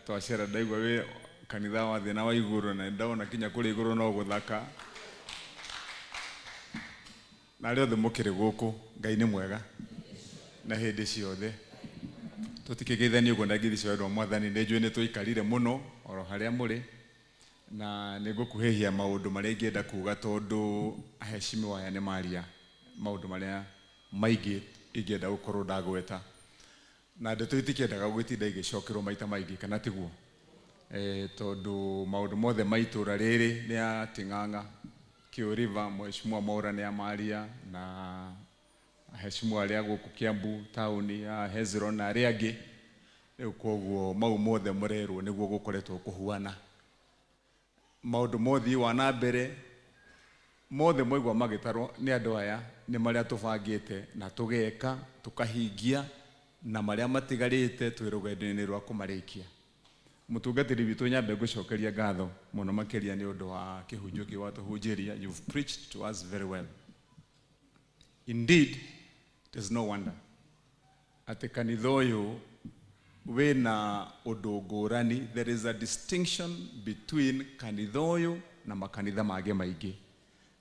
Twacera ndaigua wĩ kanitha wa thĩ na wa igũrũ, na ndona kinya kũrĩa igũrũ no gũthaka. Na arĩa othe mũkĩrĩ gũkũ, Ngai nĩ mwega na hĩndĩ ciothe. Tũtikĩgeithania ũguo na ngeithi cia wendo wa Mwathani. Nĩ njũĩ nĩ tũikarire mũno oro harĩa mũrĩ, na nĩ ngũkuhĩhia maũndũ marĩa ingĩenda kuga tondũ aheshimiwa aya nĩ maria maũndũ marĩa maingĩ ingĩenda gũkorwo ndagweta. Na ndeto itikĩendaga gũgĩtinda igĩcokerwo maita maingĩ, kana tiguo? Tondũ maũndũ mothe ma itũra rĩrĩ nĩ ya Ting'ang'a, Kĩũ River, Mheshimiwa Mwaura nĩ amaria, na aheshimiwa arĩa gũkũ Kiambu taũni ya Hezron na arĩa angĩ. Rĩu koguo mau mothe mũrerwo nĩguo gũkoretwo kũhuana. Maũndũ ma ũthii wa na mbere mothe mwaigua magĩtarwo nĩ andũ aya nĩ marĩa tũbangĩte na tũgeka, tũkahingia, na marĩa matigarĩte twĩ rũgendo-inĩ rwa kũmarĩkia. Mũtungatĩri witũ, nyambe ngũcokeria ngatho mũno makĩria nĩ ũndũ wa kĩhunjio kĩu watũhunjĩria. You've preached to us very well. Indeed, it is no wonder atĩ kanitha ũyũ wĩna ũndũ ngũrani. There is a distinction between kanitha ũyũ na makanitha mangĩ maingĩ.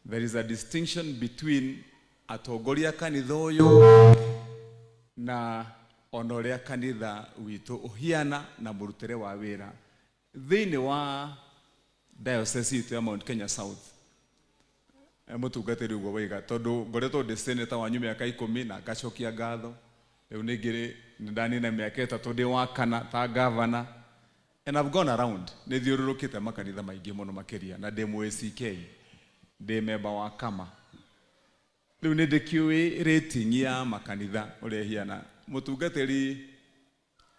There is a distinction between atongoria kanitha ũyũ na ona ũrĩa kanitha witũ ũhiana na mũrutĩre wa wĩra thĩinĩ wa diocese itũ ya Mount Kenya South. Mũtungatĩri, ũguo waiga, tondũ ngoretwo ndĩ senator wanyu mĩaka 10 na ngacokia ngatho. Rĩu ningĩ nĩ ndanina mĩaka 3 ndĩ wa kana ta governor, and I've gone around, nĩ thiũrũrũkĩte makanitha maingĩ mũno makĩria, na ndĩ mũ ACK, ndĩ member wa kama. Rĩu nĩ ndĩkĩũĩ rating ya makanitha ũrĩa ĩhiana. Mũtungatĩri,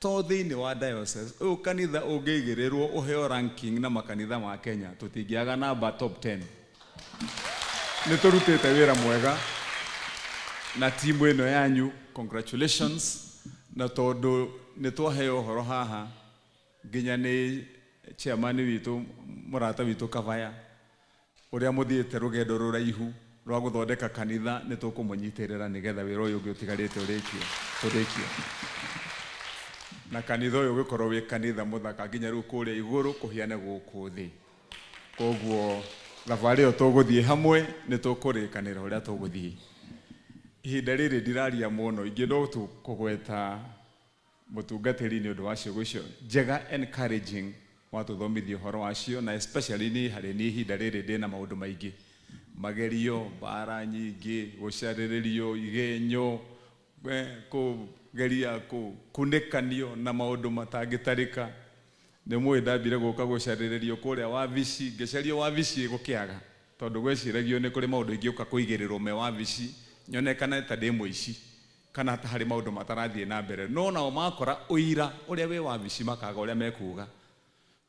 to thĩinĩ wa diocese ũyũ, kanitha ũngĩigĩrĩrwo ũheo ranking na makanitha ma Kenya, tũtingĩaga namba top 10. Nĩ tũrutĩte wĩra mwega na timu ĩno yanyu, congratulations. Na tondũ nĩ twaheo ũhoro haha nginya nĩ chairman witũ, mũrata witũ Kavaya, ũrĩa mũthiĩte rũgendo rũraihu rwa gũthondeka kanitha, nĩ tũkũmũnyitĩrĩra nĩgetha wĩra ũyũ ũngĩ ũtigarĩte ũrĩkio, tũrĩkie na kanitha ũyũ ũgĩkorwo wĩ kanitha mũthaka nginya rĩu kũrĩa igũrũ kũhiane gũkũ thĩ. Koguo thabarĩ ĩyo tũgũthiĩ hamwe, nĩ tũkũrĩkanĩra ũrĩa tũgũthiĩ. Ihinda rĩrĩ ndiraria mũno, ingĩenda tu kũgweta mũtungatĩri nĩ ũndũ wa ciugo icio njega, encouraging, watũthomithia ũhoro wacio, na especially niĩ, harĩ niĩ ihinda rĩrĩ ndĩna maũndũ maingĩ, magerio, mbara nyingĩ, gũcarĩrĩrio, igenyo, kũgeria kũkunĩkanio na maũndũ matangĩtarĩka. Nĩ mũĩ ndambire gũka gũcarĩrĩrio kũrĩa wabici, ngĩcario wabici gũkĩaga, tondũ gweciragio nĩ kũrĩ maũndũ ingĩũka kũigĩrĩrwo me wabici nyonekane ta ndĩ mũici kana ta harĩ maũndũ matarathiĩ na mbere. No nao makora ũira ũrĩa wĩ wabici makaga ũrĩa mekuga,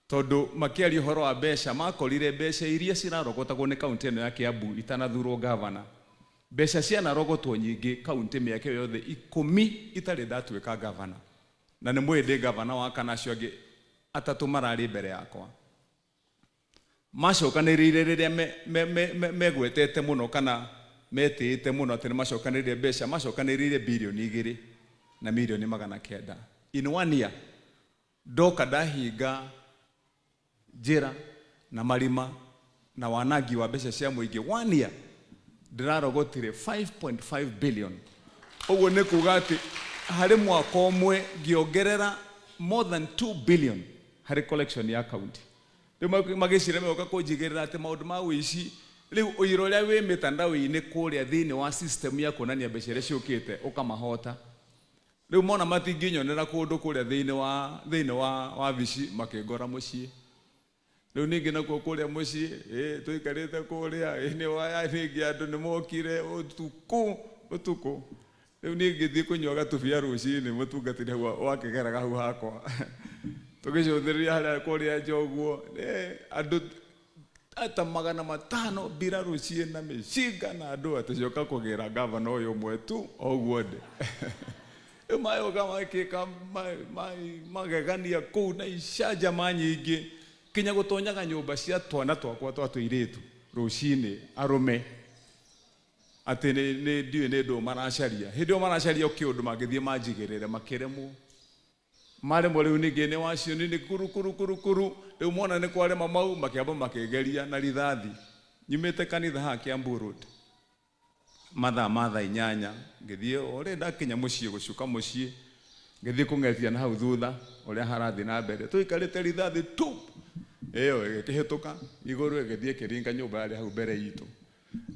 tondũ makĩaria ũhoro wa mbeca, makorire mbeca iria cirarogotagwo nĩ kaunti ĩno ya Kiambu itanathurwo gavana. Mbeca cianarogotwo nyingĩ kaunti mĩaka ĩyo yothe 10 itarĩ ndatuĩka gavana, na nĩ mũĩ ndĩ gavana wa kana, acio angĩ atatũ mararĩ mbere yakwa. Macokanĩrĩire rĩrĩa megwetete mũno kana metĩĩte mũno atĩ nĩ macokanĩrĩire mbeca, macokanĩrĩire 2,900,000,000 in one year. Ndoka ndahinga njĩra na marima na wanangi wa mbeca cia mũingĩ. One year ndĩrarogotire 5.5 billion. Ũguo nĩ kuga atĩ harĩ mwaka ũmwe ngĩongerera more than 2 billion harĩ collection ya county. Rĩu magĩcira megoka kũnjigĩrĩra atĩ maũndũ ma ũici. Rĩu ũira ũrĩa wĩ mĩtandao-inĩ kũrĩa thĩinĩ wa system ya kuonania mbeca iria ciũkĩte ũkamahota. Rĩu mona matingĩnyonera kũndũ kũrĩa thĩinĩ wa wabici, makĩngora mũciĩ. Rĩu ningĩ nakuo kũrĩa mũciĩ tũikarĩte kũrĩa nĩ waya, ningĩ andũ nĩ mokire ũtukũ ũtukũ. Rĩu niĩ ngĩthiĩ kũnyua gatubia rũcinĩ, mũtungatĩri hau wakĩgeraga hau hakwa, tũgĩcũthĩrĩria harĩa kũrĩa nja ũguo, andũ ta 500 mbirarũ ciĩna mĩcinga na andũ atĩ cioka kũgĩra gavana ũyũ ũmwe tu o ũguo ndĩ. Rĩu mayoka makĩka magegania kũu na icanjama nyingĩ, kinya gũtonyaga nyũmba cia twana twakwa twa tũirĩtu rũcinĩ, arũme, atĩ nĩ ndiũĩ nĩ ndũ maracaria. Hĩndĩ ĩyo maracaria o kĩũndũ mangĩthiĩ manjigĩrĩre, makĩremwo. Maremwo rĩu ningĩ nĩ wacio nĩ kuru kuru kuru kuru. Rĩu mona nĩ kwarema mau makĩamba makĩgeria na rithathi. Nyumĩte kanitha haha Kiambu Road mathaa ma thaa 8 ngĩthiĩ o rĩrĩ ndakinya mũciĩ gũcuka mũciĩ ngĩthiĩ kũng'etia na hau thutha ũrĩa harathiĩ na mbere tũikarĩte rithathi tu ĩyo ĩgĩkĩhĩtũka igũrũ ĩgĩthiĩ ĩkĩringa nyũmba yarĩ hau mbere itũ.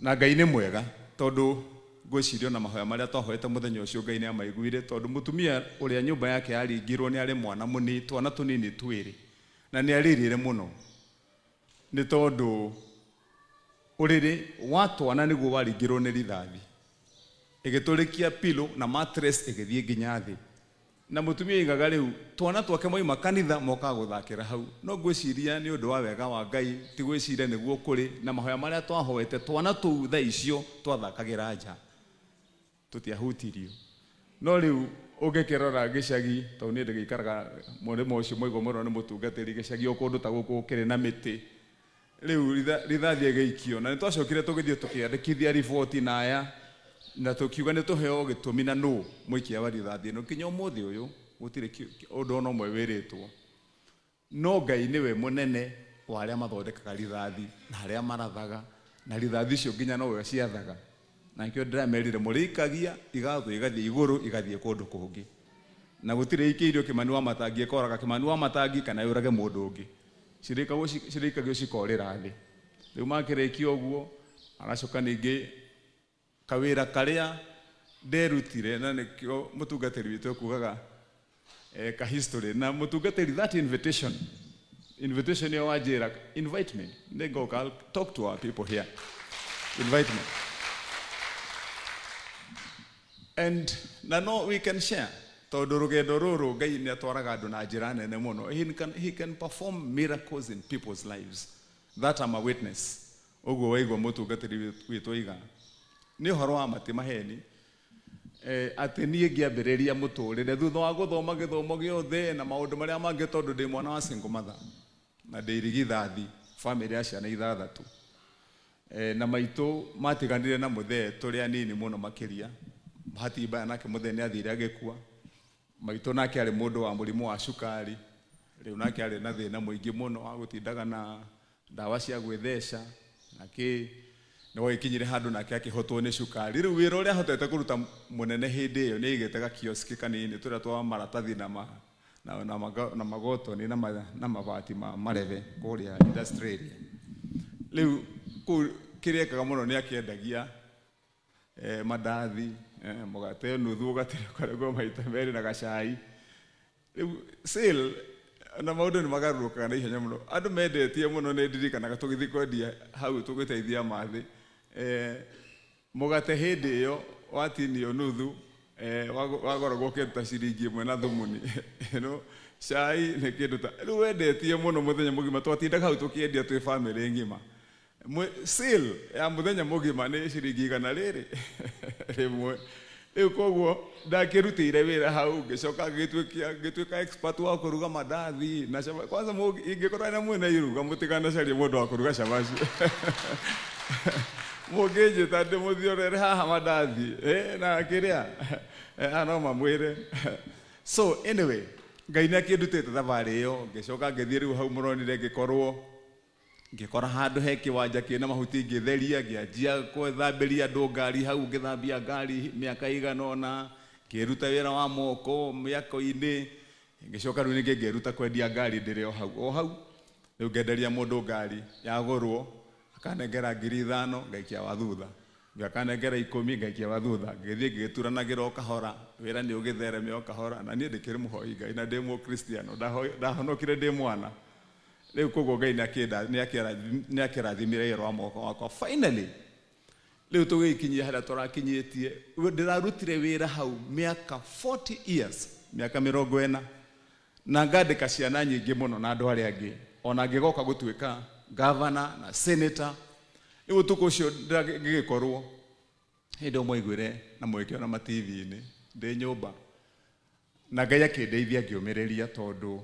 Na Ngai nĩ mwega tondũ ngwĩciria ona mahoya marĩa twahoete mũthenya ũcio Ngai nĩ amaiguire tondũ mũtumia ũrĩa nyũmba yake yaringirwo nĩ arĩ mwana mũnini, twana tũnini twĩrĩ na nĩ arĩrire mũno nĩ tondũ ũrĩrĩ wa twana nĩguo waringirwo nĩ rithathi. Ĩgĩtũrĩkia pillow na mattress ĩgĩthiĩ nginya thĩ. Na mũtumia oigaga rĩu twana twake moima kanitha mokaga gũthakĩra hau. No ngwĩciria nĩ ũndũ wa wega wa Ngai, ti gwĩciria nĩguo kũrĩ, na mahoya marĩa twahoete, twana tũu thaa icio twathakagĩra nja. Tũtiahutirio. No rĩu ũngĩkĩrora gĩcagi, tondũ niĩ ndĩgĩikaraga mũrĩmo ũcio mwaigua mũno nĩ mũtungatĩri, gĩcagi o kũndũ ta gũkũ gũkĩrĩ na mĩtĩ. Rĩu rithathi ĩgĩikio, na nĩ twacokire tũgĩthiĩ tũkĩandĩkithia riboti na aya, na tũkiuga nĩ tũheo gĩtũmi na nũ mũikia wa rithathi ĩno. Nginya ũmũthĩ ũyũ gũtirĩ ũndũ ona ũmwe wĩrĩtwo. No Ngai nĩwe mũnene wa arĩa mathondekaga rithathi na arĩa marathaga, na rithathi icio nginya nowe ũciathaga. Na nĩkĩo ndĩramerire mũrĩikagia igathwo igathiĩ igũrũ igathiĩ kũndũ kũngĩ. Na gũtirĩ ĩikĩirio Kĩmani wa Matangi ĩkoraga Kĩmani wa Matangi kana yũrage mũndũ ũngĩ. Cirĩikagio cikorĩra thĩ. Rĩu makĩrĩkia ũguo, aracoka ningĩ kawĩra karĩa nderutire, na nĩkĩo mũtungatĩri witũ ekugaga ka history. Na mũtungatĩri, that invitation, invitation ĩyo wanjĩra, invite me, nĩngoka, I'll talk to our people here. Invite me. And na no we can share tondũ rũgendo rũrũ Ngai nĩ atwaraga andũ na njĩra nene mũno. He can perform miracles in people's lives. That I'm a witness. Ũguo waigua mũtungatĩri witũ oiga nĩ ũhoro wa ma ti maheni, atĩ niĩ ngĩambĩrĩria mũtũrĩre thutha wa gũthoma gĩthomo gĩothe na maũndũ marĩa mangĩ, tondũ ndĩ mwana wa single mother na ndĩ irigithathi famĩlĩ ya ciana ithathatũ. Na maitũ matiganire na mũthee tũrĩ anini mũno makĩria. Bahati mbaya nake mũthee nĩ athire agĩkua. Maitũ nake arĩ mũndũ wa mũrimũ wa cukari. Rĩu nake arĩ na thĩna mũingĩ mũno wa gũtindaga na ndawa cia gwĩtheca na kĩ. Nĩ gwagĩkinyire handũ nake akĩhotwo nĩ cukari. Rĩu wĩra ũrĩa ahotete kũruta mũnene hĩndĩ ĩyo nĩ aigĩte ga kiosk kanini tũrĩa twa maratathi na ma, na, na, na magotoni na, ma, na mabati ma marebe kũrĩa industrial area. Rĩu kũu kĩrĩa ekaga mũno nĩ akĩendagia mandathi, mũgate nuthu ũgaterũka maita merĩ na gacai. Rĩu sale na maũndũ nĩ magarũrũkaga na ihenya mũno. Andũ mendetie mũno, nĩ ndirikanaga tũgĩthiĩ kwendia hau tũgĩteithia mathĩ. Mũgate hĩndĩ ĩyo watinio nuthu, wagũragwo kĩndũ ta ciringi ĩmwe na thumuni. No cai nĩ kĩndũ ta rĩu wendetie mũno mũthenya mũgima, twatindaga hau tũkĩendia twĩ famĩlĩ ng'ima. Sale ya mũthenya mũgima nĩ ciringi igana rĩrĩ rĩmwe. Rĩu koguo ndakĩrutĩire wĩra hau, ngĩcoka ngĩtuĩka expert wa kũruga mandathi na cabaci. Kwanza ingĩkorwo na mwĩna iruga mũtikanacarie mũndũ wa kũruga cabaci. Mũngĩnjĩta ndĩmũthiorere haha mandathi, na kĩrĩa, no mamwĩre. So anyway, Ngai nĩ akĩndutĩte thabarĩ ĩyo, ngĩcoka ngĩthiĩ rĩu hau mũronire ngĩkorwo ngĩkora handũ he kĩwanja kĩna mahuti, ngĩtheria, ngĩanjia gwĩthambĩria andũ ngari hau, ngĩthambia ngari mĩaka ĩigana ũna, ngĩruta wĩra wa moko mĩako-inĩ, ngĩcoka rĩu ningĩ ngĩruta kwendia ngari ndĩrĩ o hau o hau. Rĩu ngenderia mũndũ ngari yagũrwo, akanengera 5,000, ngaikia wa thutha, akanengera 10, ngaikia wa thutha, ngĩthiĩ ngĩgĩturanagĩra o kahora, wĩra nĩ ũgĩthereme o kahora, na niĩ ndĩkĩrĩ mũhoi Ngai na ndĩ mũkristiano, ndahonokire ndĩ mwana. Rĩu koguo Ngai nĩ akĩrathimire wĩra wa moko wakwa. Finally, rĩu tũgĩkinyia harĩa tũrakinyĩtie, ndĩrarutire wĩra hau mĩaka 40 years, mĩaka 40, na ngandĩka ciana nyingĩ mũno na andũ arĩa angĩ, ona ngĩgoka gũtuĩka governor na senator. Rĩu ũtukũ ũcio ngĩgĩkorwo hĩndĩ ĩyo mwaiguire na mũgĩkĩona ma TV-inĩ ndĩ nyũmba, na Ngai akĩndeithia ngĩũmĩrĩria, tondũ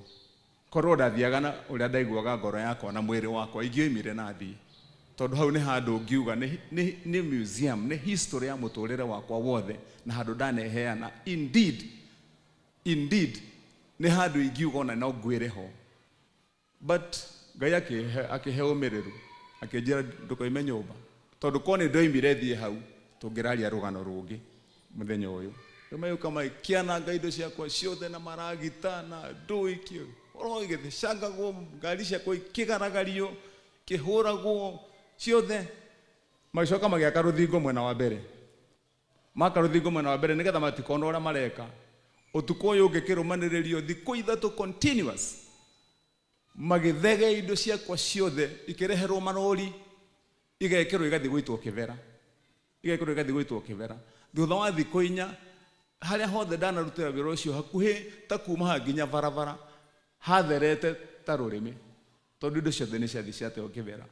korwo ndathiaga na ũrĩa ndaiguaga ngoro yakwa na mwĩrĩ wakwa, ingĩoimire na thiĩ, tondũ hau nĩ handũ ngiuga nĩ museum, nĩ history ya mũtũrĩre wakwa wothe, na handũ ndaneheana. Indeed, indeed, Nĩ handũ ingiuga ona no ngwĩre ho, but Ngai akĩhe ũmĩrĩru, akĩnjĩra ndũkoime nyũmba, tondũ korwo nĩ ndoimire thiĩ hau, tũngĩraria rũgano rũngĩ mũthenya ũyũ. Rĩu magĩũka magĩkĩananga indo ciakwa ciothe na maragita na ndũ, ikĩhorwo, igĩthecangagwo, ngari ciakwa ikĩgaragario, ikĩhũragwo ciothe. Magĩcoka magĩaka rũthingo mwena wa mbere, maka rũthingo mwena wa mbere nĩgetha matikona ũrĩa mareka. Ũtukũ ũyũ ũngĩ kĩrũmanĩrĩrio thikũ 3 continuous, magĩthege indo ciakwa ciothe, ikĩreherwo marori, igekĩrwo, igathiĩ gũitwo kĩbera, igekĩrwo, igathiĩ gũitwo kĩbera. Thutha wa thikũ 4, harĩa hothe ndanarutĩra wĩra ũcio, hakuhĩ ta kuma haha nginya barabara, hatherete ta rũrĩmĩ, tondũ indo ciothe nĩ ciathiĩ ciateo kĩbera.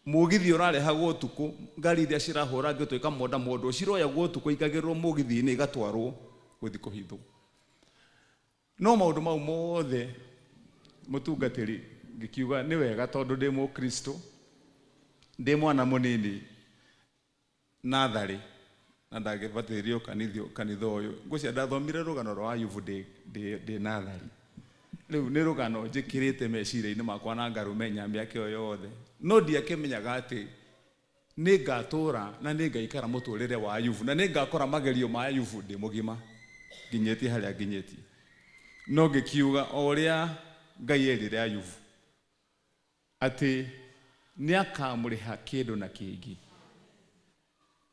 Mũgithi ũrarehagwo ũtukũ, ngari iria cirahũra ngĩtwo ikamonda mondwo, ciroyagwo ũtukũ, ikagĩrĩrwo mũgithi-inĩ, igatwarwo gũthiĩ kũhithwo. No maũndũ mau mothe, mũtungatĩri, ngĩkiuga nĩ wega, tondũ ndĩ mũkristo, ndĩ mwana mũnini natharĩ na ndagĩbatithĩrio kanitha ũyũ. Ngwĩciria ndathomire rũgano rwa Ayubu ndĩ natharĩ. Rĩu nĩ rũgano njĩkĩrĩte meciria-inĩ makwa na ngarũmenya mĩaka ĩyo yothe, no ndiakĩmenyaga atĩ nĩ ngatũra na nĩ ngaikara mũtũrĩre wa Ayubu na nĩ ngakora magerio ma Ayubu ndĩ mũgima nginyĩtie harĩa nginyĩtie. No ngĩkiuga o ũrĩa Ngai erire Ayubu atĩ nĩ akamũrĩha kĩndũ na kĩngĩ,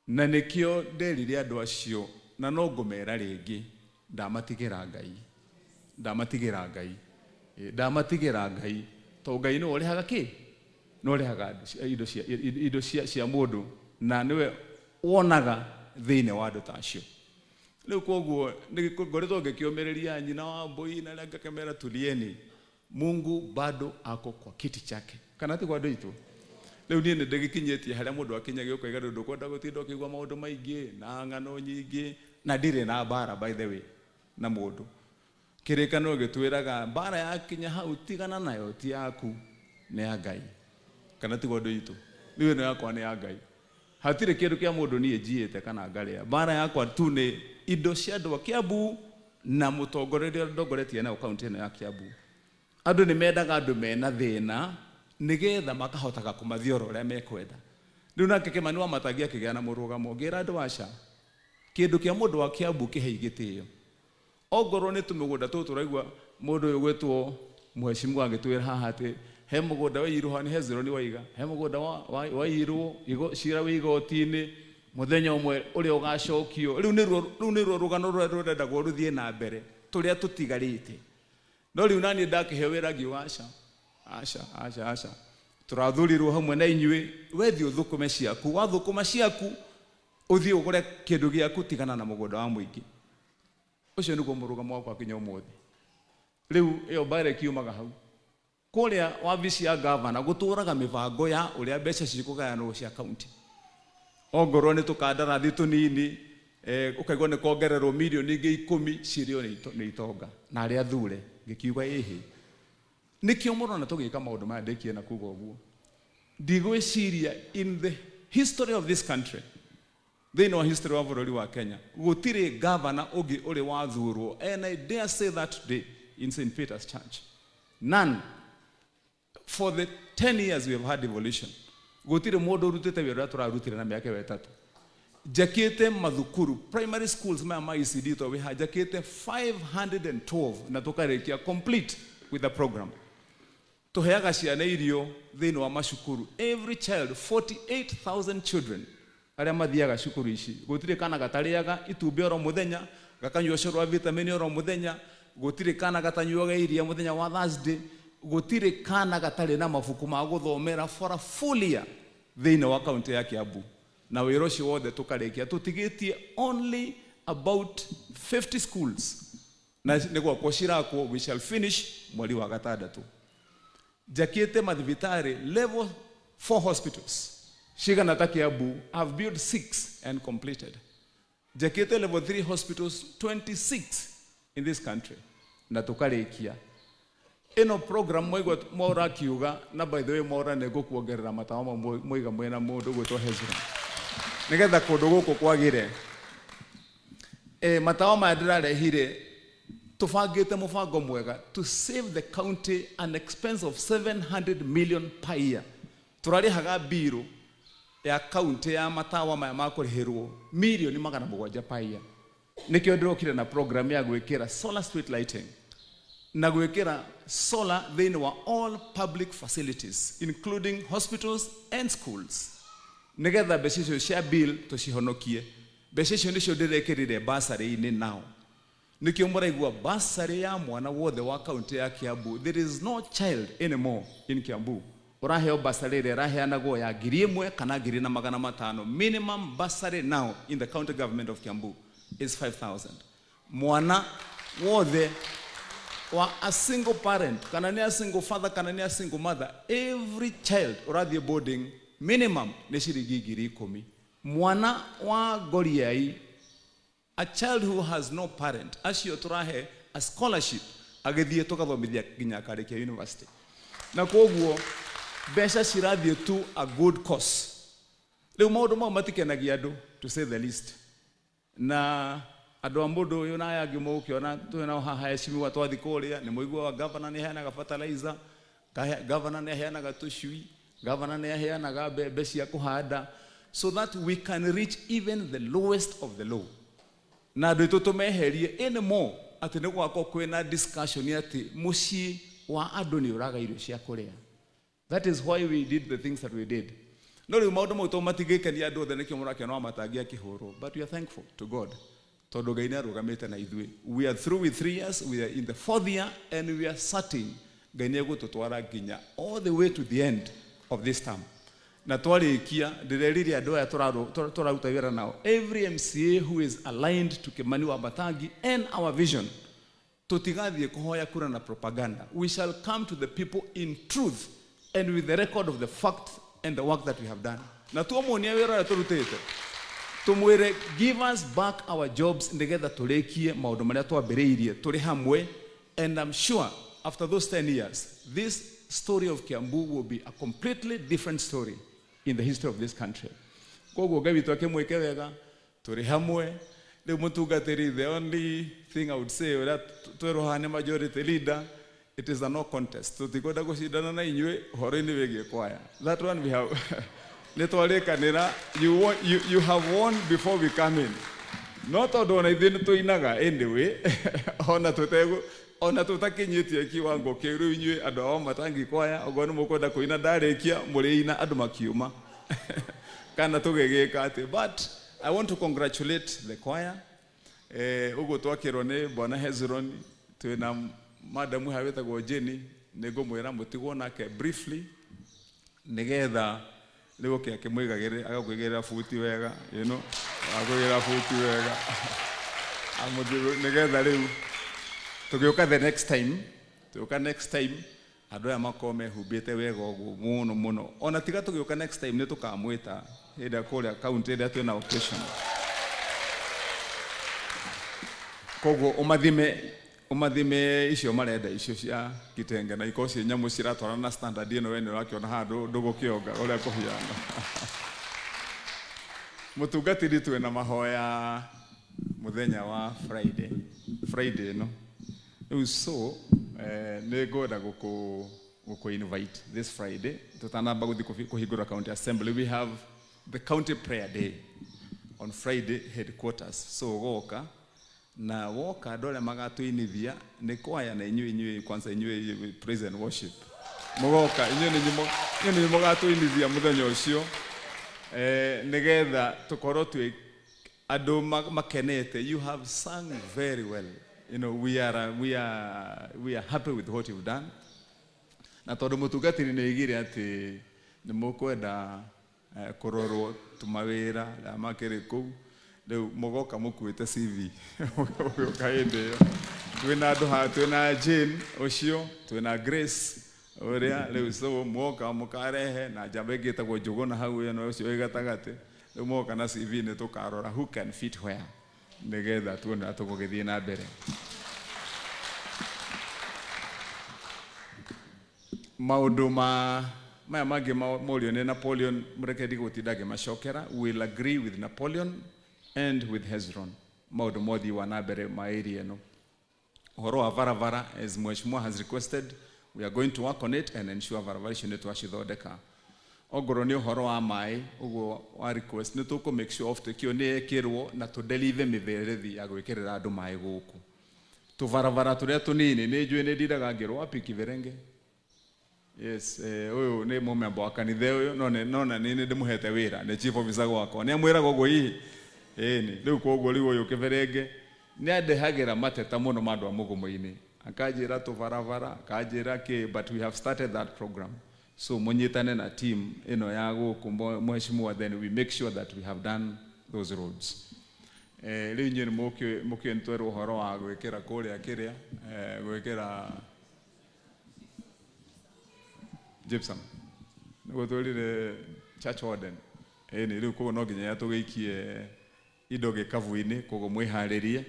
na nĩkĩo nderire andũ acio, na no ngũmera rĩngĩ, ndamatigĩra Ngai, ndamatigĩra Ngai, ndamatigĩra Ngai, tondũ Ngai nĩwe ũrĩhaga kĩ, nĩwe ũrĩhaga indo cia mũndũ, na nĩwe wonaga thĩinĩ wa andũ ta acio. Rĩu koguo ngoretwo ngĩkĩũmĩrĩria nyina wa mbũi na arĩa ngakĩmera, tulieni, Mungu bado ako kwa kiti chake. Kana ti kwa andũ aitũ? Rĩu niĩ nĩ ndĩgĩkinyĩtie harĩa mũndũ akinyagia ũkoiga rĩu ndũkwenda gũtinda ũkĩigua maũndũ maingĩ na ng'ano nyingĩ, na ndirĩ na mbara, by the way, na mũndũ. Kĩrĩkanĩro gĩtwĩraga mbara yakinya hau, tigana nayo, ti yaku, nĩ ya Ngai. Kana tiguo, andũ aitũ? Rĩu ĩno yakwa nĩ ya Ngai, hatirĩ kĩndũ kĩa mũndũ niĩ njiĩte kana ngarĩa. Mbara yakwa tu nĩ indo cia andũ a Kiambu na mũtongoria ũrĩa ndongoretie nayo kaunti ĩno ya Kiambu. Andũ nĩ mendaga andũ mena thĩna nĩgetha makahotaga kũmathiora ũrĩa mekwenda. Rĩu nake Kĩmani wa Matangi akĩgĩa na mũrũgamo, ngĩra andũ, aca, kĩndũ kĩa mũndũ wa Kiambu kĩhei gĩtĩo. Ongorwo nĩ tũmĩgũnda tũtũ tũraigua mũndũ ũyũ gwĩtwo mheshimiwa agĩtwĩra haha atĩ he mũgũnda waiyirwo, nĩ Hezron waiga he mũgũnda waiyirwo, cira wĩ igoti-inĩ, mũthenya ũmwe ũrĩa ũgacokio. Rĩu nĩruo rũgano rũrĩa rũrendagwo rũthiĩ na mbere, tũrĩa tũtigarĩte. No rĩu naniĩ ndakĩheo wĩra, ngiuga aca, aca, aca, aca, tũrathurirwo hamwe na inyuĩ. Wethiĩ ũthũkũme ciaku, wathũkũma ciaku, ũthiĩ ũgũre kĩndũ gĩaku, tigana na mũgũnda wa mũingĩ. Ũcio nĩguo mũrũgamo wakwa kinya ũmũthĩ. Rĩu ĩyo mbara ĩkiumaga hau. Kũrĩa wabici ya gavana gũtũraga mĩbango ya ũrĩa mbeca cikũgayanwo cia kaunti. Ongorwo nĩ tũkandarathi tũnini, ũkaigua nĩ kongererwo mirioni ingĩ 10, cirĩo nĩ itonga na arĩa athure. Ngĩkiuga ĩhĩ, nĩkĩo mũrona tũgĩka maũndũ maya. Ndĩkie na kuga ũguo, ndigwĩciria in the history of this country, thĩinĩ wa history wa bũrũri wa Kenya, gũtirĩ gavana ũngĩ ũrĩ wathurwo, and I dare say that today in St Peter's Church, none. For the 10 years we have had devolution, gũtirĩ mũndũ ũrutĩte wĩra ũrĩa tũrarutire na mĩaka ĩyo 3. Njakĩte mathukuru, primary schools maya ma ECD to wĩha, njakĩte 512 na tũkarĩkia complete with the program. Tũheaga ciana irio thĩinĩ wa macukuru, every child, 48,000 children arĩa mathiaga cukuru ici, gũtirĩ kana gatarĩaga itumbĩ oro mũthenya, gakanyua ũcũrũ wa vitamin oro mũthenya, gũtirĩ kana gatanyuaga iria mũthenya wa Thursday, gũtirĩ kana gatarĩ na mabuku ma gũthomera for a full year thĩinĩ wa kaunti ya Kiambu. Na wĩra ũcio wothe tũkarĩkia tũtigĩtie only about 50 schools, na nĩ gwakwo cirakwo, we shall finish mweri wa gatandatũ. Njakĩte mathibitarĩ level 4 hospitals cigana ta Kiambu, I've built six and completed. Njakĩte level 3 hospitals 26 in this country na tũkarĩkia ĩno program. Mwaigua Mwaura akiuga, na by the way, Mwaura, nĩ ngũkuongerera matawa mau mwaiga mwĩna mũndũ gwĩtwo Hezron nĩgetha kũndũ gũkũ kwagĩre. Matawa maya ndĩrarehire. Tũbangĩte mũbango mwega to save the county an expense of 700 million per year. Tũrarĩhaga mbirũ ya county ya matawa maya ma kũrĩhĩrwo mirioni 700 per year. Nĩkĩo ndĩrokire na program ya gwĩkĩra solar street lighting na gwĩkĩra solar thĩinĩ wa all public facilities, including hospitals and schools, nĩgetha mbeca icio cia bill tũcihonokie. Mbeca icio nĩcio ndĩrekĩrire bursary-inĩ. Nao nĩkĩo mũraigua bursary ya mwana wothe wa kaunti ya Kiambu. There is no child anymore in Kiambu ũraheo bursary ĩrĩa ĩraheanagwo ya 1,000 kana 1,500. Minimum bursary now in the county government of Kiambu is 5000. Mwana wothe wa a single parent, kana nĩ a single father, kana nĩ a single mother, every child ũrathiĩ boarding, minimum nĩ ciringi 10,000. Mwana wa ngoriai, a child who has no parent, acio tũrahe a scholarship agĩthiĩ tũgathomithia nginya akarĩkia university. Na koguo mbeca cirathiĩ to a good cause. Rĩu maũndũ mau matikenagia andũ, to say the least. Na andũ a mũndũ ũyũ na aya angĩ mũgũkĩona twĩ nao haha, heshimiwa, twathi kũrĩa nĩ mũiguaga governor nĩ aheanaga fertilizer, governor nĩ aheanaga tũcui, governor nĩ aheanaga mbembe cia kũhanda, so that we can reach even the lowest of the low na andũ aitũ tũmeherie anymore atĩ nĩ gwakorwo kwĩna discussion atĩ mũciĩ wa andũ nĩ ũraga irio cia kũrĩa. That is why we did the things that we did. No rĩu maũndũ mau to matingĩkenia andũ othe, nĩkĩo mũrakĩona wa matangi akĩhũrwo, but we are thankful to God tondũ Ngai nĩ arũgamĩte na ithuĩ. We are through with 3 years, we are in the fourth year, and we are certain Ngai nĩ egũtũtwara nginya all the way to the end of this term. Na twarĩkia, ndĩrerire andũ aya tũraruta wĩra nao, every MCA who is aligned to Kimani Wamatangi and our vision, tutigathiĩ kũhoya kura na propaganda. We shall come to the people in truth and with the record of the fact and the work that we have done, na tuomonia wĩra ũrĩa tũrutĩte, tumwĩre, "Give us back our jobs," nĩgetha tũrĩkie maũndũ marĩa twambĩrĩirie tũrĩ hamwe. And I'm sure after those 10 years, this story of Kiambu will be a completely different story in the history of this country. Koguo Ngai witũ akĩmwĩke wega, tũrĩ hamwe. Rĩu mũtungatĩri, the only thing I would say, ũrĩa twerwo haha nĩ majority leader, it is a no contest. Tũtikwenda gũcindana na inyuĩ ũhoro-inĩ wĩgiĩ kwaya. That one we have nĩ twarĩkanĩra. You have won before we come in. No tondũ ona ithuĩ nĩ tũinaga anyway, ona tũtegũ ona tũtakinyĩtie kiwango kĩu, rĩu inyuĩ andũ a Wamatangi kwaya, okorwo nĩ mũkwenda kũina, ndarĩkia mũrĩina andũ makiuma kana tũgĩgĩka atĩ. But I want to congratulate the choir. Ũguo twakĩrwo nĩ bwana Hezron, twĩna madamu haha wĩtagwo Jenny, nĩ ngũmwĩra mũtigwo nake briefly nĩgetha rĩu oke akĩmwĩgagĩrĩra, agakwĩgĩrĩra buti wega, akwĩgĩrĩra buti wega. Nĩgetha rĩu tũgĩũka the next time, tũgĩũka next time, andũ aya makorwo mehumbĩte wega ũguo mũno mũno. Ona tiga tũgĩũka next time, nĩ tũkamwĩta hĩndĩ ĩrĩa kũrĩa kaunti ĩrĩa twĩna occasion. Koguo ũmathime icio marenda, icio cia kitenge, na ikorwo ciĩ nyamũ ciratwarana na standard ĩno. We nĩ ũrakĩona handũ ndũgũkĩonga ũrĩa kũhiana. Mũtungatĩri, twĩna mahoya mũthenya wa Friday, Friday ĩno rĩu. So nĩ ngwenda gũkũ invite this Friday. Tũtanamba gũthiĩ kũhingũra county assembly, we have the county prayer day on Friday, headquarters. So ũgoka na woka, andũ arĩa magatũinithia nĩ kwaya na inyuĩ kwanza inyuĩ praise and worship mũgoka, inyuĩ nĩ mũgatũinithia mũthenya ũcio, nĩgetha tũkorwo twĩ andũ makenete. You have sung very well. We are happy with what you've done. Na tondũ mũtungatĩri nĩ oigire atĩ nĩ mũkwenda kũrorwo tũmawĩra arĩa makĩrĩ kũu, rĩu mũgoka mũkuĩte CV. Mũgĩũka hĩndĩ ĩyo, twĩna andũ haha, twĩna Jane ũcio, twĩna Grace ũrĩa rĩu. So mwoka mũkarehe na njamba ĩngĩ ĩtagwo Njũgũna hau ĩno, ũcio wĩ gatagatĩ. Rĩu mwoka na CV, nĩ tũkarora who can fit where, nĩgetha tuone ũrĩa tũgũgĩthiĩ na mbere. Maũndũ ma maya mangĩ morio nĩ Napoleon, mũreke ndigũtinda ngĩmacokera. Will agree with Napoleon and with Hezron maũndũ mothiĩ wa na mbere ma area ĩno. Ũhoro. Ũhoro wa barabara, as Mheshimiwa has requested, we are going to work on it and ensure barabara icio nĩ twacithondeka. Ongorwo nĩ ũhoro wa maĩ, ũguo wa request, nĩ tũkũ make sure offtake ĩyo nĩ yekĩrwo na tũ deliver mĩberethi ya gwĩkĩrĩra andũ maĩ gũkũ. Tũbarabara tũrĩa tũnini, nĩ njũĩ nĩ ndindaga ngĩrwo wapi Kiberenge. Yes, ũyũ nĩ mũmemba wa kanitha ũyũ, no nĩ no na nĩ ndĩmũhete wĩra, nĩ chief officer gwakwa. Nĩ amwĩraga ũguo hihi? Ĩni, rĩu koguo rĩu ũyũ Kiberenge nĩ andehagĩra mateta mũno ma andũ a mũgomo-inĩ. Akanjĩra tũbarabara, akanjĩra kĩ, but we have started that program. So mũnyitane na team ĩno ya gũkũ mheshimiwa, then we make sure that we have done those roads. Rĩu inyuĩ nĩ mũkĩũĩ nĩ twerwo ũhoro wa gwĩkĩra kũrĩa kĩrĩa, gwĩkĩra gypsum. Nĩguo twĩrire church warden. Ĩni, rĩu koguo no nginya tũgĩikie indo gĩkabu-inĩ, koguo mwĩharĩrie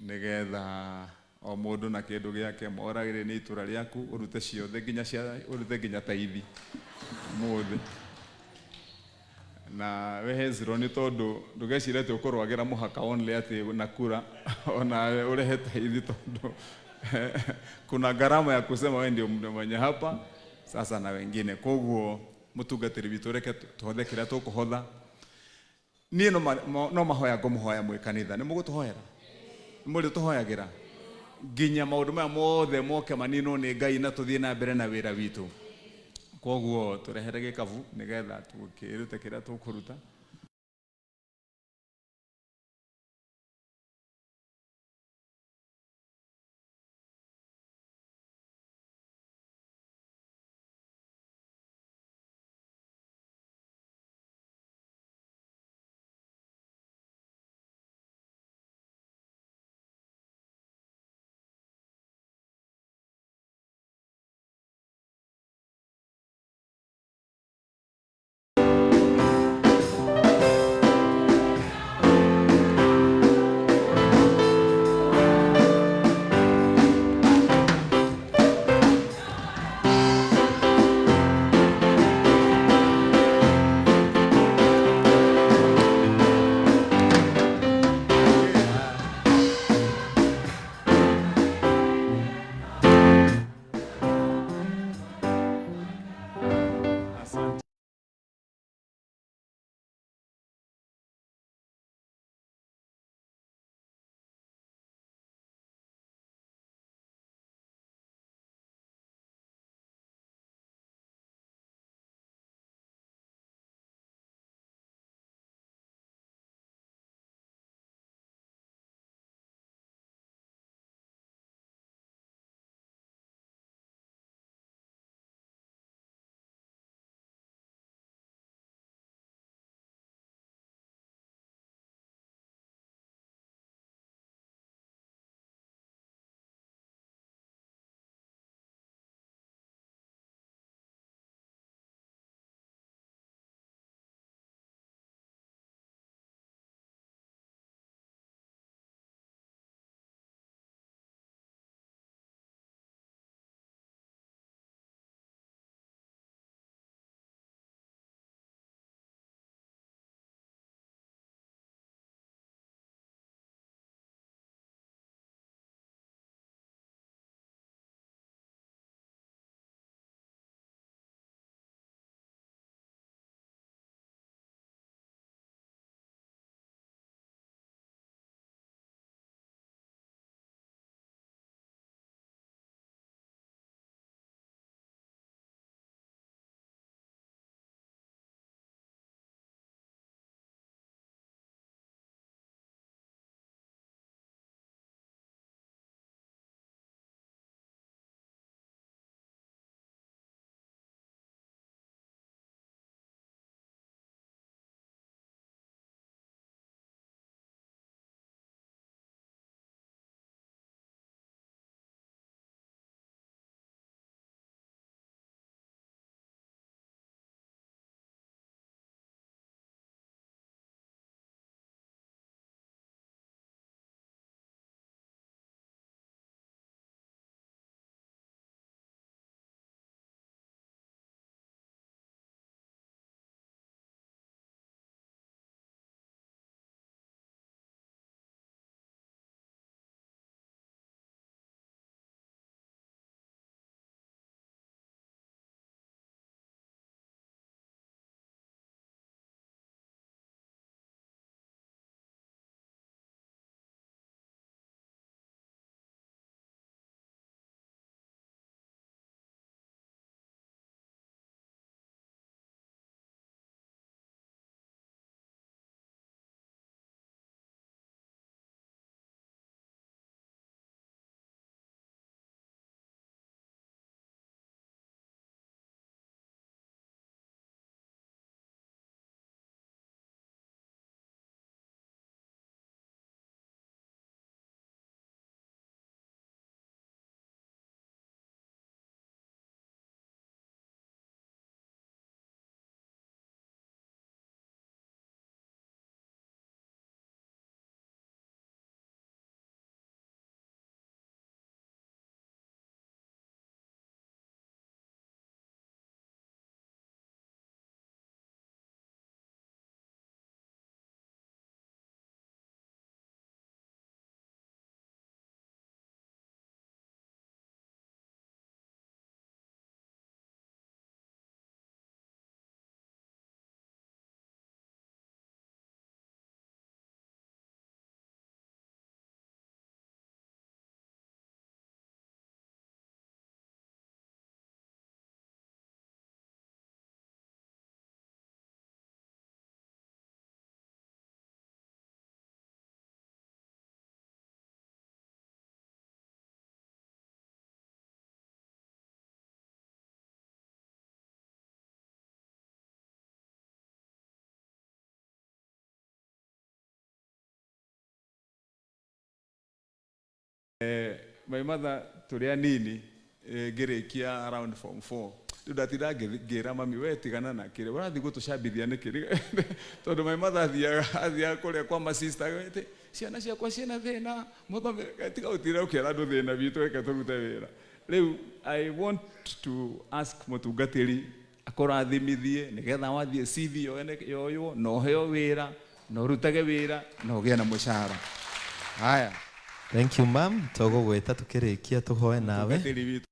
nĩgetha o mũndũ na kĩndũ gĩake moragĩre nĩ itũra rĩaku, ũrute ciothe nginya cia ũrute nginya taithi ũmũthĩ. Na we Hezron, nĩ tondũ ndũgecire atĩ ũkũrwagĩra mũhaka only atĩ na kura, onawe ũrehe taithi, tondũ kuna gharama ya kusema wewe ndio mwenye hapa sasa na wengine. Koguo mũtungatĩri witũ, reke tũhothe kĩrĩa tũkũhotha. Niĩ no mahoya ngũmũhoya mwĩ kanitha, nĩ mũgũtũhoera, nĩ mũrĩ tũhoyagĩra nginya maũndũ maya mothe moke maninwo nĩ Ngai na tũthiĩ na mbere na wĩra witũ. Koguo tũrehere gĩkabu nĩgetha tũkĩrute kĩrĩa tũkũruta. My mother tũrĩ anini, ngĩrĩkia around form 4, rĩu ndatinda ngĩra mami, we tigana na kĩrĩa ũrathiĩ gũtũcambithia nĩkĩ? Tondũ my mother athiaga kũrĩa kwa masista, ĩtĩ ciana ciakwa ciĩna thĩna mũthome, tiga gũtinda ũkĩra andũ thĩna witũ, reke tũrute wĩra. Rĩu I want to ask mũtungatĩri akũrathimithie nĩgetha wathiĩ CV yoywo na ũheo wĩra na ũrutage wĩra na ũgĩe na mũcara. Haya. Thank you, ma'am. Tũgũgwĩta tũkĩrĩkia tũhoe nawe. Mũtungatĩri witũ.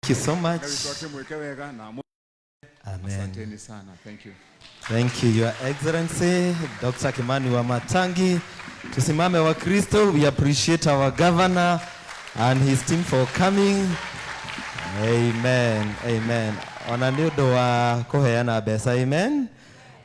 Thank you so much. Ngai witũ akĩmwĩke wega na Amen. Asanteni sana. Thank you. Thank you, Your Excellency, Dr. Kimani Wamatangi. Tusimame wa Kristo, we appreciate our governor and his team for coming. Amen. Amen. Ona nĩ ũndũ wa kũheana mbeca, amen.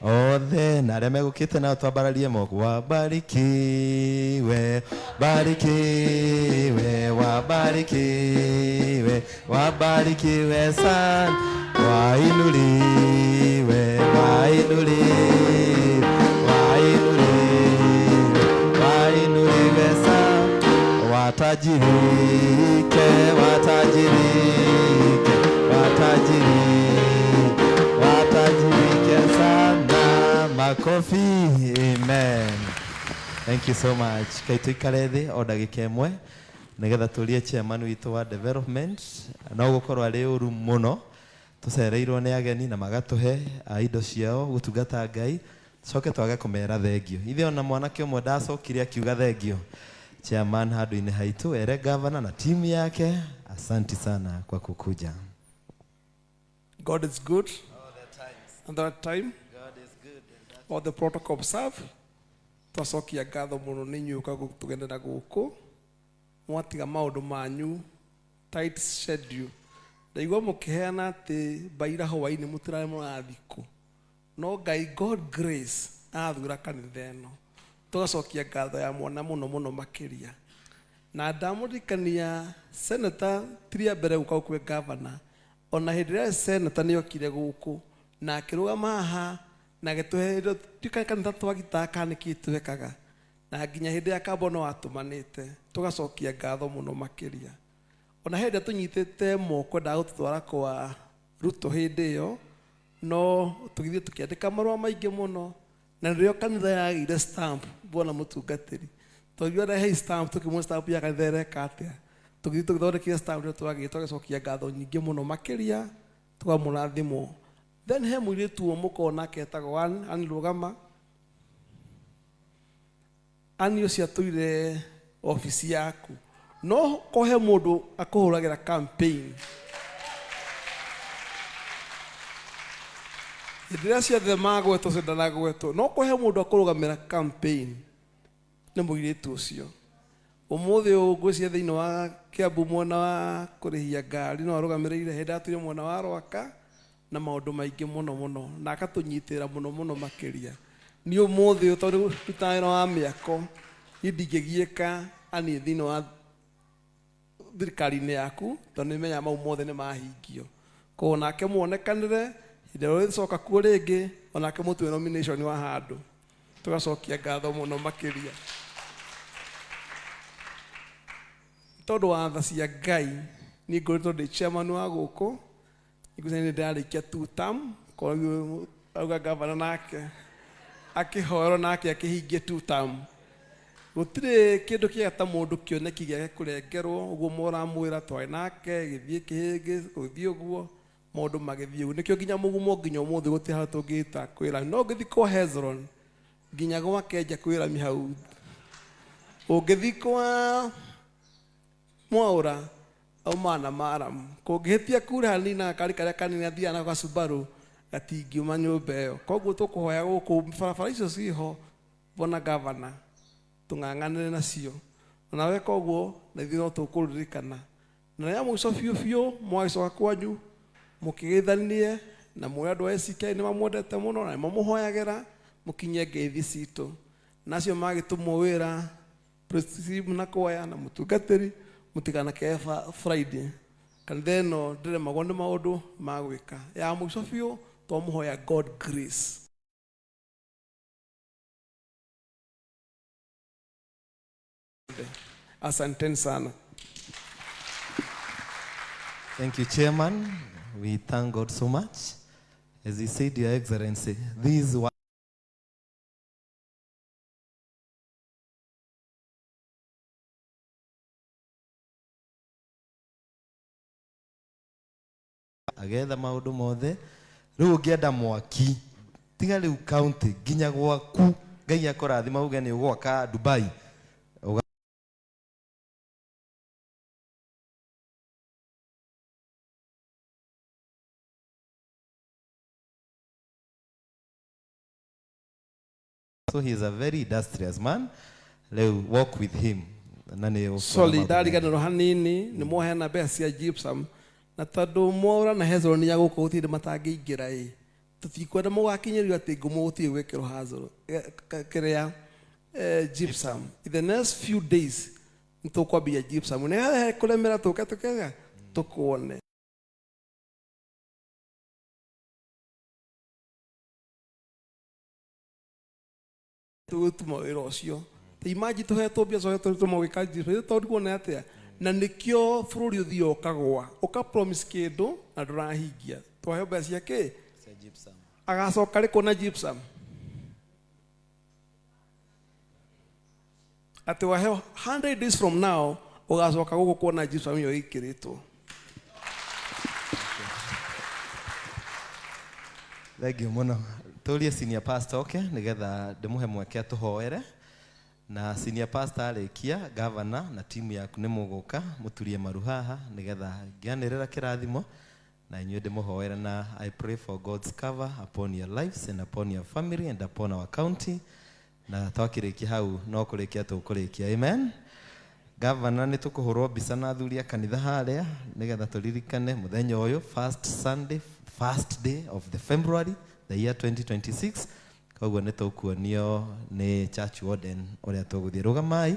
Othe na arĩa megũkĩte nao twambararie moko. Wabarikiwe, barikiwe, wabarikiwe, wabarikiwe sana, wainuliwe, wainuliwe, wainuliwe, wainuliwe sana, watajirike, watajirike, watajirike, watajirike sana. Makofi. Amen. Thank you so much. Kai tuikare thĩ o ndagĩka ĩmwe nĩgetha tũrie chairman witũ wa development. No gũkorwo arĩ ũru mũno tũcereirwo nĩ ageni na magatũhe indo ciao gũtungata Ngai, coke twage kũmera thengio. Ithe ona mwanake ũmwe ndacokire akiuga thengio. Chairman handũ-inĩ haitũ ere governor na timu yake, asanti sana kwa kukuja. God is good all the times. And that time God is good. All the protocol observe. Twacokia ngatho mũno nĩ inyuĩ ũka gũtũgenera gũkũ, mwatiga maũndũ manyu tight schedule. Ndaigua mũkĩheana atĩ mbaira hwainĩ mũtirarĩ mũrathiĩ kũ, no Ngai, God grace, athura kanitha ĩno. Tũgacokia ngatho ya mwana mũno mũno makĩria. Na ndamũririkania senator tiria mbere gũka kwĩ governor, ona hĩndĩ ĩrĩa senator nĩokire gũkũ na akĩrũgama haha na agĩtũhe tuika kanitha twagitaga kana nĩkĩ twekaga, na nginya hĩndĩ ya kambo no atũmanĩte. Tũgacokia ngatho mũno makĩria. Ona hĩndĩ ĩrĩa tũnyitĩte moko endaga gũtũtwara kwa Ruto hĩndĩ ĩyo, no tũgĩthiĩ tũkĩandĩka marũa maingĩ mũno, na nĩrĩo kanitha yagĩire stamp. Bwana mũtungatĩri, twaigua rehe stamp, tũkĩmwe stamp ya kanitha ĩreka atĩa, tũgĩthiĩ tũgĩthondekire stamp nĩyo twagĩire. Tũgacokia ngatho nyingĩ mũno makĩria, tũkamũrathimwo. Then he mũirĩtu ũmwe mũkoragwo nake etagwo Ann, Ann Rũgama. Ann ũcio atũire obici yaku, no ko he mũndũ akũhũragĩra campaign hĩndĩ ĩrĩa ciothe magwetwo, cio ndanagwetwo, no ko he mũndũ akũrũgamĩra campaign nĩ mũirĩtu ũcio. Ũmũthĩ ũyũ ngwĩciria thĩinĩ wa Kiambu mwena wa kũrĩhia ngari no arũgamĩrĩire, hĩndĩ atũire mwena wa Rwaka na maũndũ maingĩ mũno mũno, na akatũnyitĩrĩra mũno mũno makĩria. Niĩ ũmũthĩ ũyũ tondũ ndutaga wĩra wa mĩako, niĩ ndingĩgiĩka ani thĩinĩ wa thirikari-inĩ yaku, tondũ nĩmenyaga mau mothe nĩ mahingio. Koguo nake muonekanĩre hĩndĩ ĩrĩa ũrĩcoka kuo rĩngĩ, onake mũtue nomination wa handũ. Tũgacokia ngatho mũno makĩria tondũ wa tha cia Ngai. Niĩ ngoretwo ndĩ chairman wa gũkũ, ngwĩciria nĩ ndĩrarĩkia two term. Koguo auga gavana nake akĩhoerwo nake akĩhingie two term. Gũtirĩ kĩndũ kĩega ta mũndũ kĩoneki gĩake kũrengerwo ũguo mũramwĩra twarĩ nake gĩthiĩ kĩhĩngĩ gũthiĩ ũguo maũndũ magĩthiĩ ũguo, nĩkĩo nginya mũgumo nginya ũmũthĩ gũtirĩ handũ tũngĩta kwĩra. No ũngĩthiĩ kwa Hezron nginya gwake nja kwĩ rami hau, ũngĩthiĩ kwa Mwaũra Aumaga na maramu. Kũngĩhĩtia kure hanini na gakari karĩa kanini athiaga nako gacubaru gatingiuma nyũmba ĩyo. Koguo tũkũhoya gũkũ barabara icio ciho bona gavana tũng'ang'anĩre nacio. Na weka ũguo na ithuĩ no tũkũririkana. Na ya mũico biũ biũ mwagĩcoka kwanyu mũkĩgeithanie na mwĩre andũ a ACK nĩ mamwendete mũno na nĩ mamũhoyagĩra mũkinyie ngeithi citũ. Na acio magĩtũmwo wĩra Praise na kwaya na mũtungatĩri mũtikanakee Friday. Kanitha ĩno ndĩremagwo nĩ maũndũ ma gwĩka. Ya mũico biũ twamũhoya God grace. Asanteni sana. Thank you, Chairman. We thank God so much. As he said, Your Excellency, these were agetha maundu mothe riu ungienda mwaki tiga riu county nginya gwaku Ngai akũrathima uge nĩ ũgwaka Dubai. So he is a very industrious man. Rĩu walk with him na nĩ ũkuona Sorry, maũndũ mega. ndariganĩrwo hanini nĩ mwaheana mbeca cia gypsum na tondũ Mwaũra na Hezron ya gũkũ gũtirĩ matangĩingĩra ĩ tũtikwenda mũgakinyĩrio atĩ ngumo gũtirĩ gwĩkĩrwo Hazel kĩrĩa gypsum. In the next few days nĩ tũkwambia gypsum nĩ kũremera tũke tũkega tũkuone. Tũgũtuma wĩra ũcio. Ta imagine tũhetwo mbia coke tũtũmwo gwĩka gypsum tondũ kuona atĩa na nĩkĩo bũrũri ũthiaga ũkagũa ũka promise kĩndũ na ndũrahingia. Twaheo mbeca cia kĩ? Agacoka rĩ kuona gypsum atĩ waheo 100 days from now ũgacoka gũkũ kuona gypsum ĩyo ĩkĩrĩtwo. Thank you mũno. Tũrie senior pastor oke nĩgetha ndĩmũhe mweke atũhoere na senior pastor arĩkia governor na timu yaku nĩ mũgũka mũturie maru haha nĩgetha ngĩanĩrĩra kĩrathimo na inyuĩ ndĩmũhoere na I pray for God's cover upon your lives and upon your family and upon our county na twakĩrĩkia hau no kũrĩkia tũkũrĩkia. Amen. Governor nĩ tũkũhũrwo mbica na athuri a kanitha harĩa nĩgetha tũririkane mũthenya ũyũ first Sunday, first day of the February the year 2026. Koguo nĩ tũkuonio nĩ church warden ũrĩa tũgũthiĩ. Rũgamai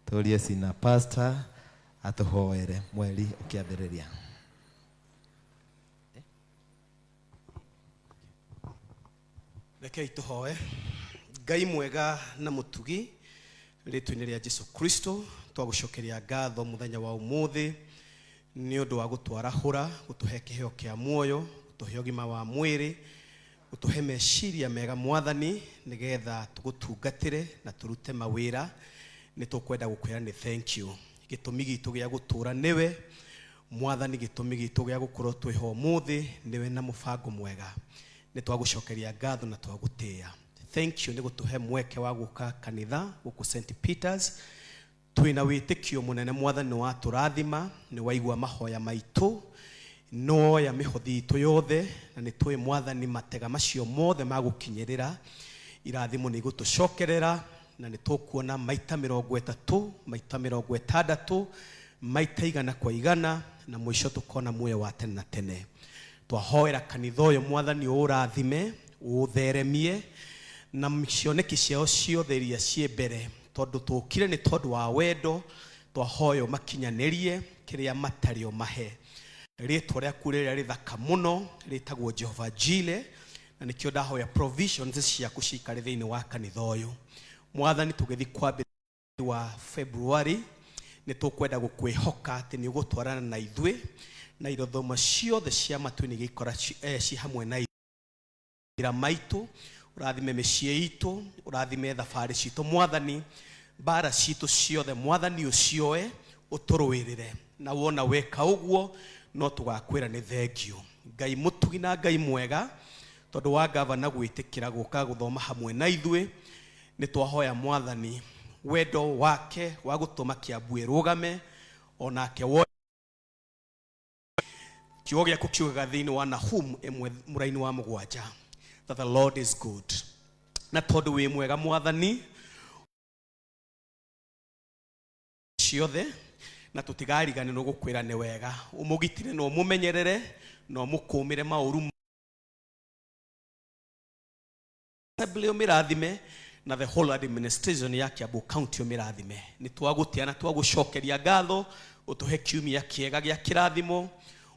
tũrie senior pastor atũhoere mweri ũkĩambĩrĩria. Rekei tũhoe. Ngai mwega na mũtugi rĩtwa-inĩ rĩa Jesu Kristo twagũcokeria ngatho mũthenya wa ũmũthĩ nĩ ũndũ wa gũtwarahũra gũtũhe kĩheo kĩa muoyo gũtũhe ũgima wa mwĩrĩ gũtũhe meciria mega mwathani nĩgetha tũgũtungatĩre na tũrute mawĩra. Nĩ tũkwenda gũkwĩra nĩ thank you. Gĩtũmi gitũ gĩa gũtũra nĩwe mwathani, gĩtũmi gitũ gĩa gũkorwo twĩho ũmũthĩ nĩwe na mũbango mwega. Nĩ twagũcokeria ngatho na twagũtĩĩa. Thank you nĩ gũtũhe mweke wa gũka kanitha gũkũ St Peters. Twĩna wĩtĩkio mũnene mwathani nĩ watũrathima, nĩ waigua mahoya maitũ, nĩ woya mĩhothi itũ yothe na nĩ tũĩ mwathani matega macio mothe magũkinyĩrĩra irathimo nĩ igũtũcokerera na nĩ tũkuona maita 30 maita 60 maita 100 kwa 100 na mũico tũkona muoyo wa tene na tene. Twahoera kanitha ũyũ mwathani ũũrathime ũũtheremie na cioneki ciao ciothe iria ciĩ mbere tondũ tũkire nĩ tondũ wa wendo twahoya ũmakinyanĩrie kĩrĩa matarĩ ũmahe. Rĩtwa rĩaku rĩrĩa rĩthaka mũno rĩtagwo Jehova Jireh na nĩkĩo ndahoya provisions ciaku cikare thĩinĩ wa kanitha ũyũ mwathani. Tũgĩthiĩ kwambĩrĩria wa February nĩ tũkwenda gũkwĩhoka atĩ nĩ ũgũtwarana na ithuĩ na irothomo ciothe cia matu-inĩ igĩikora ci hamwe na ithuĩ maitũ. Ũrathime mĩciĩ itũ, ũrathime thabarĩ citũ mwathani, mbara citũ ciothe mwathani ũcioe ũtũrũĩrĩre na wona weka ũguo no tũgakwĩra nĩ thengio. Ngai mũtugi na Ngai mwega tondũ wa gavana gwĩtĩkĩra gũka gũthoma hamwe na ithuĩ nĩ twahoya mwathani wendo wake wa gũtũma Kiambu ĩrũgame onake. Kiugo gĩaku kiugaga thĩinĩ wa Nahum 1 mũraini wa 7 that the Lord is good. Na tondũ wĩ mwega mwathani ciothe, na tũtigariganĩrwo gũkwĩra nĩ wega. Ũmũgitĩre na ũmũmenyerere na ũmũkũmĩre maũru assembly ũmĩrathime, na the whole administration ya Kiambu County ũmĩrathime. Nĩ twagũtĩa na twagũcokeria ngatho, ũtũhe kiumia kĩega gĩa kĩrathimo,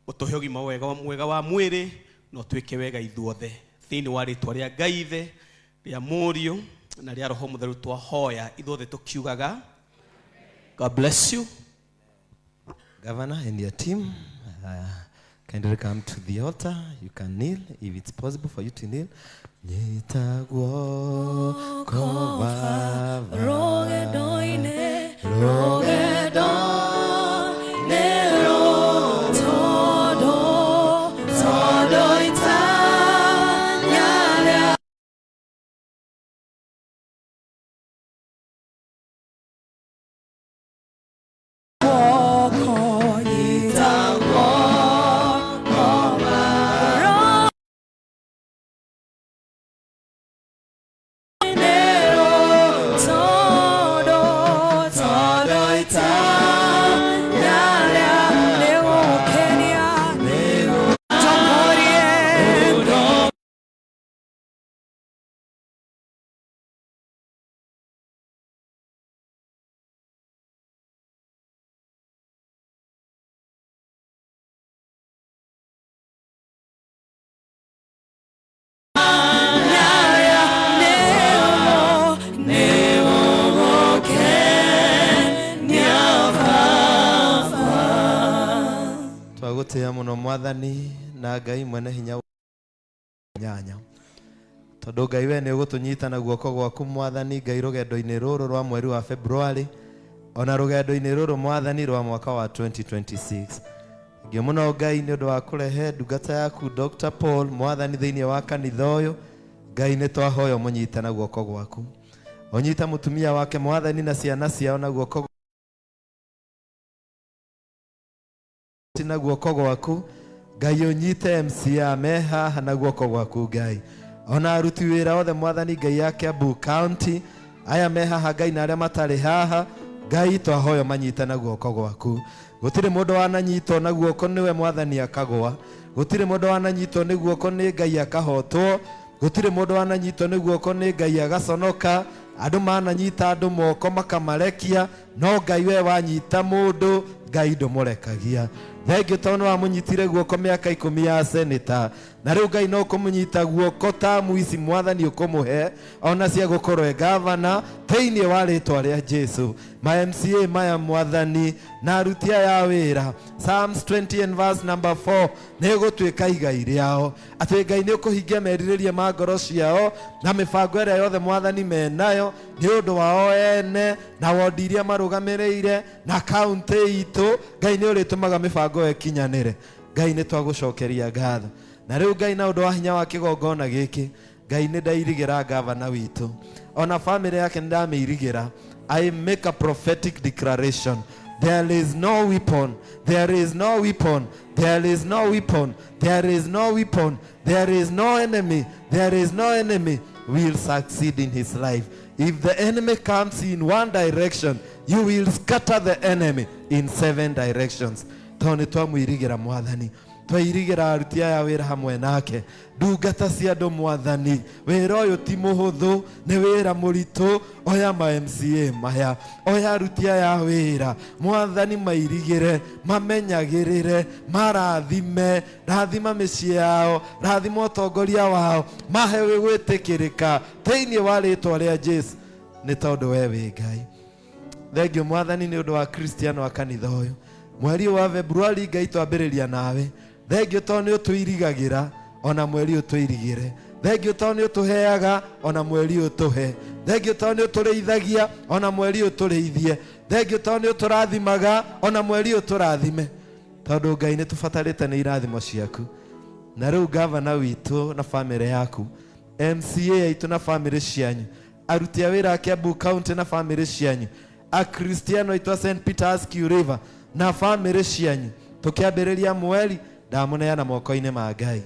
ũtũhe ũgima mwega wa mwĩrĩ, na ũtwĩke wega ithuothe. Thĩinĩ wa rĩtwa rĩa Ngai Ithe, rĩa Mũriũ na rĩa Roho Mũtheru twahoya ithuothe tũkiugaga God bless you. Governor and your team, kindly come to the altar. You can kneel if it's possible for you to kneel. Nyita guoko Baba. Rũgendo-inĩ, rũgendo-inĩ tondũ tondũ itanya rĩa guoko, nyita guoko Baba. Tondũ tondũ itanya rĩa nĩgũgũkenia, tongorie. Nĩgũgũkenia Baba. Twagũtĩĩa mũno mwathani na Ngai mwene hinya nyanya, tondũ Ngai we nĩ ũgũtũnyita na guoko gwaku mwathani Ngai rũgendo-inĩ rũrũ rwa mweri wa February, ona rũgendo-inĩ rũrũ mwathani rwa mwaka wa 2026. Ngĩ mũno Ngai nĩ ũndũ wa kũrehe ndungata yaku Dr. Paul mwathani thĩinĩ wa kanitha ũyũ. Ngai nĩ twahoya ũmũnyite na guoko gwaku, ũnyite mũtumia wake mwathani na ciana ciao na guoko na guoko gwaku Ngai, ũnyite MCA me haha na guoko gwaku Ngai, ona aruti wĩra othe mwathani Ngai ya Kiambu County aya me haha Ngai na arĩa matarĩ haha Ngai, twahoya manyite na guoko gwaku. Gũtirĩ mũndũ wananyitwo na guoko nĩwe mwathani akagwa, gũtirĩ mũndũ wananyitwo nĩ guoko nĩ Ngai akahotwo, gũtirĩ mũndũ wananyitwo nĩ guoko nĩ Ngai agaconoka. Andũ mananyita andũ moko makamarekia, no Ngai we wanyita mũndũ Ngai ndũmũrekagia. Thengiũ tondũ nĩ wamũnyitire guoko mĩaka 10 ya seneta, na rĩu Ngai no kũmũnyita guoko tamu ici mwathani ũkũmũhe ona cia gũkorwo e gavana thĩinĩ wa rĩtwa rĩa Jesu. Ma MCA maya mwathani na aruti aya a wĩra, Psalms 20 and verse number 4 nĩ gũtuĩka igai rĩao, atĩ Ngai nĩ ũkũhingia merirĩria ma ngoro ciao na mĩbango ĩrĩa yothe mwathani menayo nĩ ũndũ wao ene na wondi iria marũgamĩrĩire na kaunti itũ. Ngai nĩ ũrĩtũmaga mĩbango ĩyo ĩkinyanĩre. Ngai nĩ twagũcokeria ngatho. Na rĩu Ngai na ũndũ wa hinya wa kĩgongona gĩkĩ, Ngai nĩ ndairigĩra gavana witũ ona family yake nĩ ndamĩirigĩra. I make a prophetic declaration: there is no weapon, there is no weapon, there is no weapon, there is no weapon, there is no enemy, there is no enemy will succeed in his life. If the enemy comes in one direction, you will scatter the enemy in seven directions, tondũ nĩ twamwirigĩra mwathani, twairigĩra aruti aya wĩra hamwe nake, ndungata cia andũ mwathani. Wĩra ũyũ ti mũhũthũ, nĩ wĩra mũritũ. Oya ma MCA maya, oya aruti aya a wĩra mwathani, mairigĩre, mamenyagĩrĩre, marathime, rathima mĩciĩ yao, rathima ũtongoria wao, mahe gwĩtĩkĩrĩka thĩinĩ wa rĩtwa rĩa Jesu, nĩ tondũ we wĩ Ngai. Thengio mwathani nĩ ũndũ wa Kristiano a kanitha ũyũ. Mweri ũyũ wa Februari Ngai twambĩrĩria nawe. Thengio tondũ nĩ ũtũirigagĩra, ona mweri ũyũ tũirigĩre. Thengio tondũ nĩ ũtũheaga, ona mweri ũyũ tũhe. Thengio tondũ nĩ ũtũrĩithagia, ona mweri ũyũ tũrĩithie. Thengio tondũ nĩ ũtũrathimaga, ona mweri ũyũ tũrathime, tondũ Ngai nĩ tũbatarĩte nĩ irathimo ciaku. Na rĩu gavana witũ na bamĩrĩ yaku, MCA aitũ na bamĩrĩ cianyu, aruti a wĩra a Kiambu County na bamĩrĩ cianyu, akristiano aitũ a St Peter's Q River na bamĩrĩ cianyu, tũkĩambĩrĩria mweri. Ndamũneana moko-inĩ ma Ngai.